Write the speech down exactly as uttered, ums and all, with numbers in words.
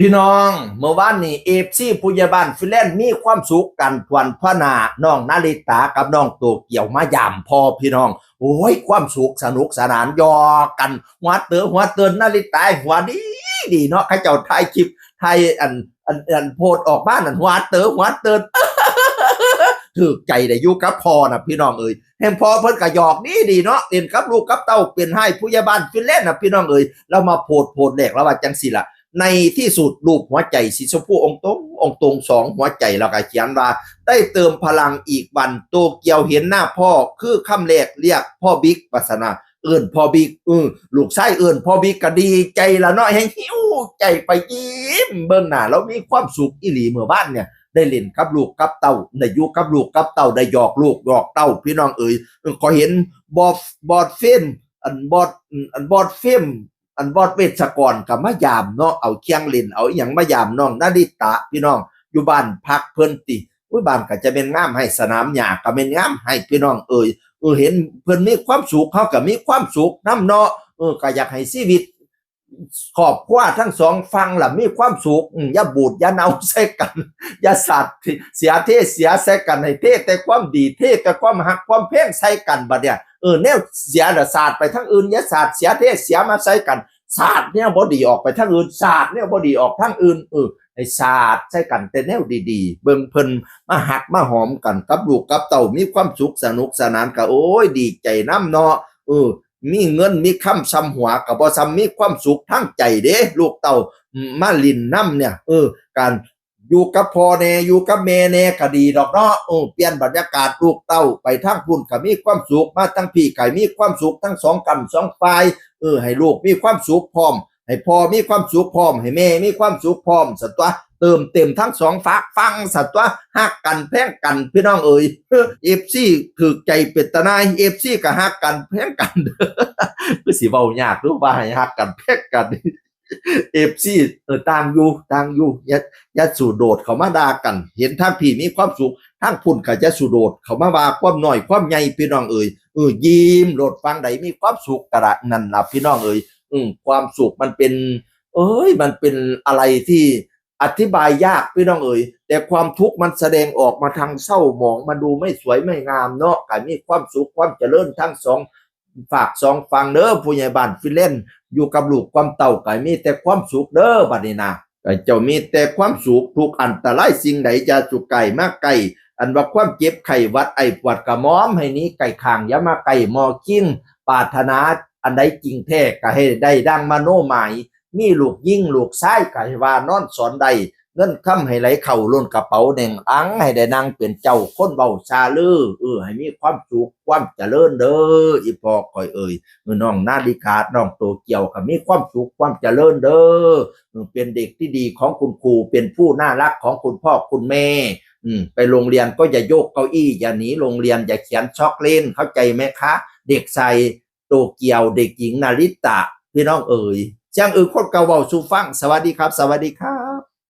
พี่น้อง เมื่อวานนี้ เอฟซี ผู้ใหญ่บ้านฟินแลนด์มีความสุขกันทวนพนา น้องนาริตากับน้องโตเกียวมายามพ่อพี่น้อง โอ้ย ความสุขสนุกสนานหยอกกัน หัวเต๋อหัวเติน นาริตาหัวดีดีเนาะ เขาเจ้าถ่ายคลิป ถ่ายอันอันอันโพสต์ออกมานั่น หัวเต๋อหัวเติน ถืกใจได้อยู่กับพ่อนะพี่น้องเอ๋ย แฮ่งพ่อเพิ่นก็หยอกดีดีเนาะ เล่นกับลูกกับเต้า เป็นให้ผู้ใหญ่บ้านฟินแลนด์นะพี่น้องเอ๋ย แล้วมาโพสต์โพสต์แรกแล้วว่าจังซี่ล่ะ ในที่สุดรูปหัวใจสีชมพูองค์ตรงองค์ตรงสองหัวใจ แล้วก็เขียนว่า ได้เติมพลังอีกวัน โตเกียวเห็นหน้าพ่อ คือคำแรกเรียกพ่อบิ๊ก ว่าซั่นนะ เอิ้นพ่อบิ๊ก เออ ลูกชายเอิ้นพ่อบิ๊กก็ดีใจละเนาะ แฮ่งหิวใจไปยิ้มเบิ่งหน้า แล้วมีความสุขอีหลี เมื่อวานเนี่ย ได้เล่นกับลูกกับเต้า ได้อยู่กับลูกกับเต้า ได้หยอกลูกหยอกเต้า พี่น้องเอ๋ย เออ ข้อยเห็นบอส บอสเฟรม อันบอส อันบอสเฟรม อันบอสเวชกรก็มายามเนาะ เอาเครื่องเล่น เอาอิหยังมายามน้องนาริตะ พี่น้อง อยู่บ้านพักเพิ่นติ อุ้ย บ้านก็จะแม่นงามให้ สนามหญ้าก็แม่นงามให้ พี่น้องเอ๋ย เออ เห็นเพิ่นมีความสุข เฮาก็มีความสุขนำเนาะ เออ ก็อยากให้ชีวิตครอบครัวทั้งสองฝั่งล่ะมีความสุข อืม อย่าบูดอย่าเน่าใส่กัน อย่าสาดเสียเทเสียใส่กัน ให้เทแต่ความดี เทแต่ความฮักความแพงใส่กัน บัดเนี่ย เออ แนวเสียน่ะสาดไปทางอื่น อย่าสาดเสียเทเสียมาใส่กัน สาดแนวบ่ดีออกไปทางอื่น สาดแนวบ่ดีออกทางอื่น เออ ให้สาดใส่กันแต่แนวดีๆ เบิ่งเพิ่นมาฮักมาหอมกันกับลูกกับเต้า มีความสุขสนุกสนานก็ โอ้ย ดีใจนำเนาะ เออ มีเงินมีคำส่ำหัวก็บ่ส่ำมีความสุขทางใจเด้ ลูกเต้า อืม มาหลิ้นนำเนี่ย เออ การอยู่กับพ่อแน่ อยู่กับแม่แน่ก็ดีดอกเนาะ เออ เปลี่ยนบรรยากาศ ลูกเต้าไปทางพุ้นก็มีความสุข มาทางพี้ก็มีความสุข ทั้งสองก้ำสองฝ่าย เออ ให้ลูกมีความสุขพร้อม ให้พ่อมีความสุขพร้อม ให้แม่มีความสุขพร้อม ซั่นตั๊ว เติมเต็มทั้งสองฝากฝั่ง ซั่นตั๊ว ฮักกันแพงกัน พี่น้องเอ๋ย เอฟซี ถืกใจเป็นตาหน่าย เอฟซี ก็ฮักกันแพงกัน คือสิเว้ายากหรือว่าให้ฮักกันแพงกัน เอฟซี เออ ต่างอยู่ ต่างอยู่ อย่า อย่าสู่โดดเข้ามาด่ากัน เห็นทางพี้มีความสุข ทางพุ้นก็จะสู่โดดเข้ามาว่าความน้อยความใหญ่ พี่น้องเอ๋ย เออ ยิ้มโลด ฝั่งใดมีความสุขก็ได้ นั่นล่ะพี่น้องเอ๋ย อืม ความสุขมันเป็น เอ้ย มันเป็นอะไรที่อธิบายยากพี่น้องเอ๋ย แต่ความทุกข์มันแสดงออกมาทางเศร้าหมอง มันดูไม่สวยไม่งามเนาะ ก็มีความสุขความเจริญทั้งสองฝากสองฝั่งเด้อ ผู้ใหญ่บ้านฟินแลนด์ อยู่กับลูกกับเต้าก็มีแต่ความสุขเด้อ บัดนี้นะ เจ้ามีแต่ความสุข ทุกข์อันตรายสิ่งใดอย่าสู่ใกล้มาใกล้ อันว่าความเจ็บไข้หวัดไอปวดกระหม่อม ให้หนีไกลข้าง อย่ามาใกล้หม้อคิง ปรารถนาอันใดจริงแท้ก็ให้ได้ดังมโนหมาย มีลูกหญิงลูกชายก็ให้ว่านอนสอนได้ เงินคำให้ไหลเข้าล้นกระเป๋าแน่นอัง ให้ได้นั่งเป็นเจ้าคนเว้าซาลือ เออ ให้มีความสุขความเจริญเด้อ อีพ่อข้อยเอ๋ย เออ น้องนาริตะ น้องโตเกียวก็มีความสุขความเจริญเด้อ เออ เป็นเด็กที่ดีของคุณครู เป็นผู้น่ารักของคุณพ่อคุณแม่ อืม ไปโรงเรียนก็อย่าโยกเก้าอี้ อย่าหนีโรงเรียน อย่าเขียนช็อกเล่น เข้าใจไหมคะ เด็กชายโตเกียว เด็กหญิงนาริตะ พี่น้องเอ๋ย เสียงอื่นคนเก่าเว้าสู่ฟัง สวัสดีครับ สวัสดีครับ